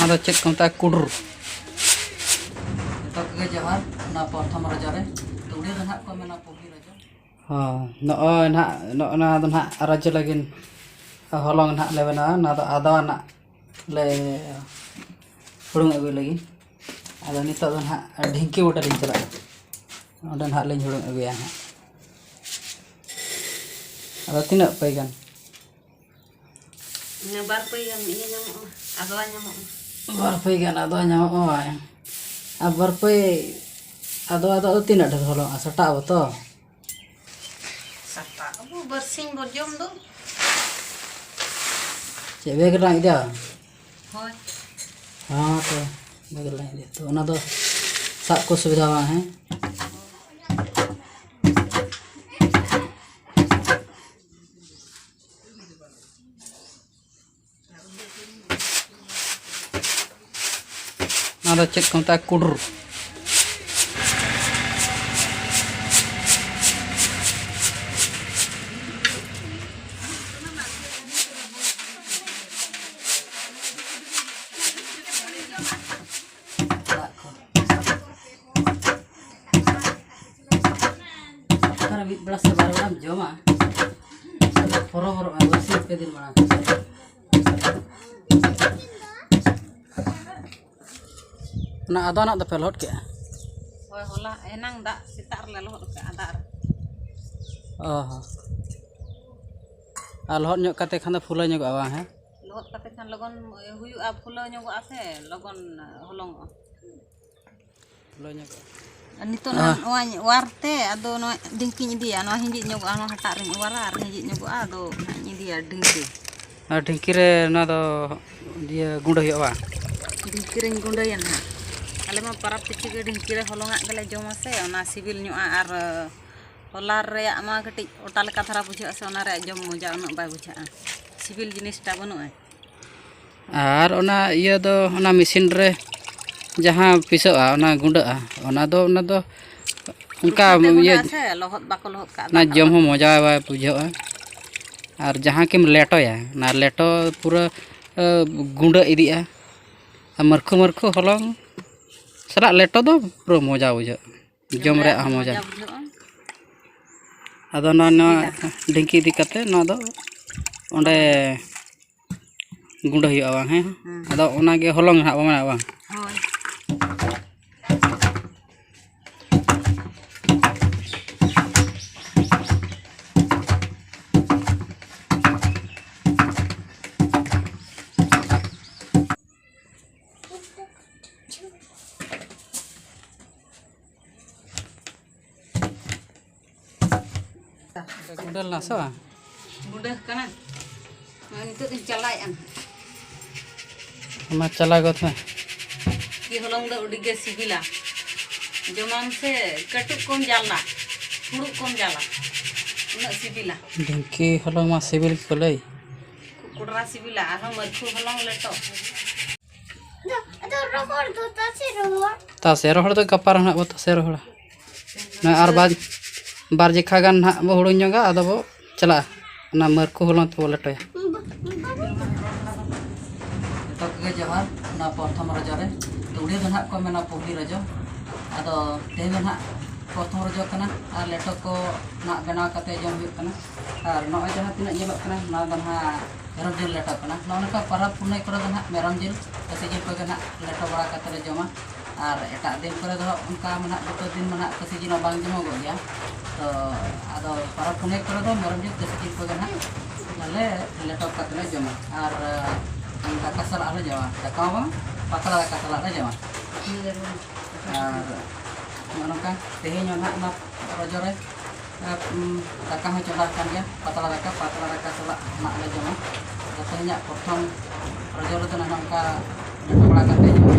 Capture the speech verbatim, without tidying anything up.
ᱚᱱᱟ ᱫᱚ ᱪᱮᱫ ᱠᱚ ᱢᱮᱛᱟᱜᱼᱟ? ᱠᱩᱰᱩᱨ᱾ ᱡᱚᱛᱚ ᱠᱚᱜᱮ ᱡᱚᱦᱟᱨ᱾ ᱚᱱᱟ ᱯᱨᱚᱛᱷᱚᱢ ᱨᱚᱡᱚ ᱨᱮ, ᱛᱩᱲᱤ ᱫᱚ ᱱᱟᱦᱟᱜ ᱠᱚ ᱢᱮᱱᱟ ᱯᱩᱦᱤ ᱨᱚᱡᱚ᱾ ᱦᱚᱸ, ᱱᱚᱜᱼᱚᱭ ᱱᱟᱦᱟᱜ, ᱱᱚᱜᱼᱚ ᱱᱟ ᱫᱚ ᱱᱟᱦᱟᱜ ᱨᱚᱡᱚ ᱞᱟᱹᱜᱤᱫ ᱦᱚᱞᱚᱝ ᱱᱟᱦᱟᱜ ᱞᱮ ᱵᱮᱱᱟᱣᱟ᱾ ᱱᱚᱣᱟ ᱫᱚ ᱟᱫᱣᱟ ᱱᱟᱦᱟᱜ ᱞᱮ ᱦᱩᱲᱩᱝ ᱟᱹᱜᱩᱭ ᱞᱟᱹᱜᱤᱫ᱾ ᱟᱫᱚ ᱱᱤᱛᱚᱜ ᱫᱚ ᱱᱟᱦᱟᱜ ᱰᱷᱤᱝᱠᱤ ᱵᱩᱴᱟᱹ ᱞᱤᱧ ᱪᱟᱞᱟᱜᱼᱟ᱾ ᱚᱸᱰᱮ ᱱᱟᱦᱟᱜ ᱞᱤᱧ ᱦᱩᱲᱩᱝ ᱟᱹᱜᱩᱭᱟ ᱱᱟᱦᱟᱜ᱾ ᱟᱫᱚ ᱛᱤᱱᱟᱹᱜ ᱯᱟᱹᱭ ᱜᱟᱱ? ᱤᱱᱟᱹ ᱵᱟᱨ ᱯᱟᱹᱭ ᱜᱟᱱ ᱤᱭᱟᱹ ᱧᱟᱢᱚᱜᱼᱟ, ᱟᱫᱣᱟ ᱧᱟᱢᱚᱜᱼᱟ᱾ ᱵᱟᱨ ᱯᱟᱹᱭ ᱜᱟᱱ ᱟᱫᱣᱟ ᱧᱟᱢᱚᱜᱼᱟ᱾ ᱟᱨ ᱵᱟᱨ ᱯᱟᱹᱭ ᱟᱫᱣᱟ ᱫᱚ ᱟᱫᱚ ᱛᱤᱱᱟᱹᱜ ᱰᱷᱮᱨ ᱦᱚᱞᱚᱝ ᱥᱟᱴᱟᱜ ᱟᱵᱚ ᱛᱚ? ᱥᱟᱴᱟᱜ ᱟᱵᱚ ᱵᱟᱨᱥᱤᱧ ᱵᱚ ᱡᱚᱢ ᱫᱚ᱾ ᱪᱮᱫ ᱵᱮᱜᱽ ᱨᱮᱱᱟᱜ ᱤᱫᱤᱭᱟ? ᱦᱳᱭ᱾ ᱦᱮᱸ ᱛᱚ, ᱵᱮᱜᱽ ᱨᱮᱱᱟᱜ ᱤᱫᱤᱭᱟ ᱛᱚ, ᱚᱱᱟ ᱫᱚ ᱥᱟᱵ ᱠᱚ ᱥᱩᱵᱤᱫᱷᱟ ᱵᱟᱝ, ᱦᱮᱸ? ᱚᱱᱟ ᱫᱚ ᱪᱮᱫ ᱠᱚ ᱢᱮᱛᱟᱜᱼᱟ? ᱠᱩᱰᱩᱨ᱾ ᱚᱠᱟᱨᱮ ᱢᱤᱫ ᱵᱮᱲᱟ ᱥᱮ ᱵᱟᱨ ᱵᱮᱲᱟᱢ ᱡᱚᱢᱟ, ᱦᱚᱨᱚᱵᱚᱨᱚᱜᱼᱟ, ᱵᱟᱨᱥᱤᱧ ᱯᱮ ᱫᱤᱱ ᱢᱟᱲᱟᱝ᱾ ᱚᱱᱟ ᱟᱫᱣᱟ ᱱᱟᱜ ᱫᱚᱯᱮ ᱞᱚᱦᱚᱫ ᱠᱮᱜᱼᱟ? ᱦᱳᱭ, ᱦᱚᱞᱟ ᱮᱱᱟᱝ ᱫᱟᱜ ᱥᱮᱛᱟᱜ ᱨᱮᱞᱮ ᱞᱚᱦᱚᱫ ᱠᱟᱜᱼᱟ, ᱫᱟᱜ ᱨᱮ᱾ ᱚ ᱦᱚᱸ᱾ ᱟᱨ ᱞᱚᱦᱚᱫ ᱧᱚᱜ ᱠᱟᱛᱮ ᱠᱷᱟᱱ ᱫᱚ ᱯᱷᱩᱞᱟᱹ ᱧᱚᱜᱚᱜᱼᱟ, ᱵᱟᱝ ᱦᱮᱸ? ᱞᱚᱦᱚᱫ ᱠᱟᱛᱮ ᱠᱷᱟᱱ ᱞᱚᱜᱚᱱ ᱦᱩᱭᱩᱜᱼᱟ, ᱯᱷᱩᱞᱟᱹᱣ ᱧᱚᱜᱚᱜᱼᱟ ᱥᱮ, ᱞᱚᱜᱚᱱ ᱦᱚᱞᱚᱝᱚᱜᱼᱟ᱾ ᱯᱷᱩᱞᱟᱹᱣ ᱧᱚᱜᱚᱜᱼᱟ᱾ ᱟᱨ ᱱᱤᱛᱚᱜ ᱱᱟᱦᱟᱜ ᱱᱚᱣᱟ ᱚᱣᱟᱨ ᱛᱮ, ᱟᱫᱚ ᱱᱚᱣᱟ ᱰᱷᱤᱝᱠᱤᱧ ᱤᱫᱤᱭᱟ, ᱱᱚᱣᱟ ᱦᱤᱸᱡᱤᱫ ᱧᱚᱜᱚᱜᱼᱟ, ᱱᱚᱣᱟ ᱦᱟᱴᱟᱜ ᱨᱤᱧ ᱚᱣᱟᱨᱟ ᱟᱨ ᱦᱤᱸᱡᱤᱫ ᱧᱚᱜᱚᱜᱼᱟ, ᱟᱫᱚ ᱱᱟᱦᱟᱜ ᱤᱧ ᱤᱫᱤᱭᱟ ᱰᱷᱤᱝᱠᱤ᱾ ᱟᱨ ᱰᱷᱤᱝᱠᱤ ᱨᱮ ᱱᱚᱣᱟ ᱫᱚ ᱤᱭᱟᱹ ᱜᱩᱸᱰᱟᱹ ᱦᱩᱭᱩᱜᱼᱟ, ᱵᱟᱝ? ᱰᱷᱤᱝᱠᱤ ᱨᱤᱧ ᱜᱩᱸᱰᱟᱹᱭᱟ ᱱᱟᱦᱟᱜ᱾ ᱟᱞᱮ ᱢᱟ ᱯᱟᱨᱟᱵᱽ ᱯᱤᱪᱷᱤ ᱜᱮ ᱰᱷᱤᱝᱠᱤ ᱨᱮ ᱦᱚᱞᱚᱝᱟᱜ ᱜᱮᱞᱮ ᱡᱚᱢᱟ ᱥᱮ, ᱚᱱᱟ ᱥᱤᱵᱤᱞ ᱧᱚᱜᱼᱟ᱾ ᱟᱨ ᱦᱚᱞᱟ ᱨᱮᱭᱟᱜ ᱢᱟ ᱠᱟᱹᱴᱤᱡ ᱚᱴᱟ ᱞᱮᱠᱟ ᱫᱷᱟᱨᱟ ᱵᱩᱡᱷᱟᱹᱜᱼᱟ ᱥᱮ, ᱚᱱᱟ ᱨᱮᱭᱟᱜ ᱡᱚᱢ ᱢᱚᱡᱟ ᱩᱱᱟᱹᱜ ᱵᱟᱭ ᱵᱩᱡᱷᱟᱹᱜᱼᱟ, ᱥᱤᱵᱤᱞ ᱡᱤᱱᱤᱥᱴᱟ ᱵᱟᱹᱱᱩᱜᱼᱟ᱾ ᱟᱨ ᱚᱱᱟ ᱤᱭᱟᱹ ᱫᱚ, ᱚᱱᱟ ᱢᱮᱥᱤᱱ ᱨᱮ ᱡᱟᱦᱟᱸ ᱯᱤᱥᱟᱹᱜᱼᱟ, ᱚᱱᱟ ᱜᱩᱸᱰᱟᱹᱜᱼᱟ, ᱚᱱᱟ ᱫᱚ, ᱚᱱᱟ ᱫᱚ ᱚᱱᱠᱟ ᱯᱤᱥᱟᱹ ᱛᱮ ᱤᱭᱟᱹ, ᱜᱩᱸᱰᱟᱹᱜᱼᱟ ᱥᱮ, ᱞᱚᱦᱚᱫ ᱵᱟᱠᱚ ᱞᱚᱦᱚᱫ ᱠᱟᱜᱼᱟ, ᱚᱱᱟ ᱫᱟᱜ ᱡᱚᱢ ᱵᱟᱠᱚ ᱦᱚᱸ ᱢᱚᱡᱟ ᱵᱟᱭ ᱵᱩᱡᱷᱟᱹᱜᱼᱟ᱾ ᱟᱨ ᱡᱟᱦᱟᱸ ᱠᱤᱢ ᱞᱮᱴᱚᱭᱟ, ᱚᱱᱟ ᱞᱮᱴᱚ ᱯᱩᱨᱟᱹ, ᱮ, ᱜᱩᱸᱰᱟᱹ ᱤᱫᱤᱜᱼᱟ᱾ ᱢᱟᱹᱨᱠᱷᱩ ᱢᱟᱹᱨᱠᱷᱩ ᱦᱚᱞᱚᱝ ᱥᱟᱞᱟᱜ ᱞᱮᱴᱚ ᱫᱚ ᱯᱩᱨᱟᱹ ᱢᱚᱡᱟ ᱵᱩᱡᱷᱟᱹᱜᱼᱟ, ᱡᱚᱢ ᱨᱮᱭᱟᱜ ᱦᱚᱸ ᱢᱚᱡᱟ᱾ ᱵᱩᱡᱷᱟᱹᱜᱼᱟ᱾ ᱟᱫᱚ ᱱᱚᱣᱟ, ᱱᱚᱣᱟ ᱰᱷᱤᱝᱠᱤ ᱤᱫᱤ ᱠᱟᱛᱮ ᱱᱚᱣᱟ ᱫᱚ ᱚᱸᱰᱮ ᱜᱩᱸᱰᱟᱹ ᱦᱩᱭᱩᱜᱼᱟ, ᱵᱟᱝ? ᱦᱮᱸ᱾ ᱦᱮᱸ᱾ ᱟᱫᱚ ᱚᱱᱟᱜᱮ ᱦᱚᱞᱚᱝ ᱦᱟᱸᱜ ᱵᱚ ᱢᱮᱱᱟ, ᱵᱟᱝ? ᱦᱳᱭ᱾ ᱜᱩᱸᱰᱟᱹ ᱞᱮᱱᱟ ᱥᱮ ᱵᱟᱝ? ᱜᱩᱸᱰᱟᱹ ᱠᱟᱱᱟ᱾ ᱱᱚᱜᱼᱚᱭ ᱱᱤᱛᱚᱜ ᱫᱚᱧ ᱪᱟᱞᱟᱭᱮᱫᱼᱟ᱾ ᱚᱱᱟ ᱪᱟᱞᱟᱣ ᱜᱚᱫ ᱢᱮ᱾ ᱠᱤ ᱦᱚᱞᱚᱝ ᱫᱚ ᱟᱹᱰᱤ ᱜᱮ ᱥᱤᱵᱤᱞᱟ᱾ ᱡᱚᱢᱟᱢ ᱥᱮ ᱠᱟᱹᱴᱩᱵ ᱠᱚᱢ ᱡᱟᱞᱟ, ᱯᱷᱩᱲᱩᱜ ᱠᱚᱢ ᱡᱟᱞᱟ, ᱩᱱᱟᱹᱜ ᱥᱤᱵᱤᱞᱟ᱾ ᱰᱷᱤᱝᱠᱤ ᱦᱚᱞᱚᱝ ᱢᱟ ᱥᱤᱵᱤᱞ ᱜᱮ ᱠᱚ ᱞᱟᱹᱭ᱾ ᱠᱚᱰᱨᱟ ᱥᱤᱵᱤᱞᱟ, ᱟᱨᱦᱚᱸ ᱢᱟᱹᱨᱠᱷᱩ ᱦᱚᱞᱚᱝ ᱞᱮᱴᱚ᱾ ᱟᱫᱚ ᱨᱚᱦᱚᱲ ᱫᱚ ᱛᱟᱥᱮ ᱨᱚᱦᱚᱲ᱾ ᱛᱟᱥᱮ ᱨᱚᱦᱚᱲ ᱫᱚ ᱜᱟᱯᱟ ᱨᱮ ᱱᱟᱦᱟᱜ ᱵᱚ ᱛᱟᱥᱮ ᱨᱚᱦᱚᱲᱟ᱾ ᱱᱚᱜᱼᱚᱭ ᱟᱨ ᱵᱟᱨ, ᱵᱟᱨ ᱡᱮᱠᱷᱟ ᱜᱟᱱ ᱱᱟᱦᱟᱜ ᱵᱚ ᱦᱩᱲᱩᱝ ᱧᱚᱜᱟ, ᱟᱫᱚ ᱵᱚ ᱪᱟᱞᱟᱜᱼᱟ᱾ ᱚᱱᱟ ᱢᱟᱹᱨᱠᱷᱩ ᱦᱚᱞᱚᱝ ᱛᱮᱵᱚ ᱞᱮᱴᱚᱭᱟ᱾ ᱡᱚᱛᱚ ᱠᱚᱜᱮ ᱡᱚᱦᱟᱨ᱾ ᱚᱱᱟ ᱯᱨᱚᱛᱷᱚᱢ ᱨᱚᱡᱚ ᱨᱮ, ᱩᱲᱤᱭᱟ ᱫᱚ ᱱᱟᱦᱟᱜ ᱠᱚ ᱢᱮᱱᱟ ᱯᱩᱦᱞᱤ ᱨᱚᱡᱚ᱾ ᱟᱫᱚ ᱛᱮᱦᱮᱧ ᱫᱚ ᱱᱟᱦᱟᱜ ᱯᱨᱚᱛᱷᱚᱢ ᱨᱚᱡᱚ ᱠᱟᱱᱟ ᱟᱨ ᱞᱮᱴᱚ ᱠᱚ ᱱᱟᱦᱟᱜ ᱵᱮᱱᱟᱣ ᱠᱟᱛᱮ ᱡᱚᱢ ᱦᱩᱭᱩᱜ ᱠᱟᱱᱟ᱾ ᱟᱨ ᱱᱚᱜᱼᱚᱭ ᱡᱟᱦᱟᱸ ᱛᱤᱱᱟᱹᱜ ᱧᱮᱞᱚᱜ ᱠᱟᱱᱟ, ᱱᱚᱣᱟ ᱫᱚ ᱱᱟᱦᱟᱜ ᱢᱮᱨᱚᱢ ᱡᱤᱞ ᱞᱮᱴᱚ ᱠᱟᱱᱟ᱾ ᱱᱚᱜᱼᱚ ᱱᱚᱝᱠᱟ ᱯᱚᱨᱚᱵᱽ ᱯᱩᱱᱟᱹᱭ ᱠᱚᱨᱮ ᱫᱚ ᱱᱟᱦᱟᱜ ᱢᱮᱨᱚᱢ ᱡᱤᱞ, ᱠᱷᱟᱹᱥᱤ ᱡᱤᱞ ᱠᱚᱜᱮ ᱱᱟᱦᱟᱜ ᱞᱮᱴᱚ ᱵᱟᱲᱟ ᱠᱟᱛᱮ ᱞᱮ ᱡᱚᱢᱟ᱾ ᱟᱨ ᱮᱴᱟᱜ ᱫᱤᱱ ᱠᱚᱨᱮ ᱫᱚ ᱚᱱᱠᱟ ᱢᱟ ᱱᱟᱦᱟᱜ ᱡᱚᱛᱚ ᱫᱤᱱ ᱢᱟ ᱱᱟᱦᱟᱜ ᱠᱷᱟᱹᱥᱤ ᱡᱤᱞ ᱢᱟ ᱵᱟᱝ ᱡᱚᱢᱚᱜᱚᱜ ᱜᱮᱭᱟ᱾ ᱛᱚ ᱟᱫᱚ ᱯᱚᱨᱚᱵᱽ ᱯᱩᱱᱟᱹᱭ ᱠᱚᱨᱮ ᱫᱚ ᱢᱮᱨᱚᱢ ᱡᱤᱞ, ᱠᱷᱟᱹᱥᱤ ᱡᱤᱞ ᱠᱚᱜᱮ ᱱᱟᱦᱟᱜ ᱟᱞᱮ ᱞᱮᱴᱚ ᱠᱟᱛᱮ ᱞᱮ ᱡᱚᱢᱟ᱾ ᱟᱨ ᱫᱟᱠᱟ ᱥᱟᱞᱟᱜ ᱦᱚᱸᱞᱮ ᱡᱚᱢᱟ, ᱫᱟᱠᱟ ᱦᱚᱸ ᱵᱟᱝ, ᱯᱟᱛᱲᱟ ᱫᱟᱠᱟ ᱥᱟᱞᱟᱜ ᱞᱮ ᱡᱚᱢᱟ᱾ ᱟᱨ ᱱᱚᱜᱼᱚ ᱱᱚᱝᱠᱟ ᱛᱮᱦᱮᱧ ᱦᱚᱸ ᱱᱟᱦᱟᱜ ᱚᱱᱟ ᱨᱚᱡᱚ ᱨᱮ ᱟᱨ, ᱩᱢ, ᱫᱟᱠᱟ ᱦᱚᱸ ᱪᱚᱸᱫᱟ ᱟᱠᱟᱱ ᱜᱮᱭᱟ, ᱯᱟᱛᱲᱟ ᱫᱟᱠᱟ, ᱯᱟᱛᱲᱟ ᱫᱟᱠᱟ ᱥᱟᱞᱟᱜ ᱱᱟᱜ ᱞᱮ ᱡᱚᱢᱟ᱾ ᱟᱫᱚ ᱛᱮᱦᱮᱧᱟᱜ ᱯᱨᱚᱛᱷᱚᱢ ᱨᱚᱡᱚ ᱨᱮᱫᱚ ᱱᱟᱜ ᱱᱚᱝᱠᱟ ᱞᱮᱴᱚ ᱵᱟᱲᱟ ᱠᱟᱛᱮ ᱡᱚᱢ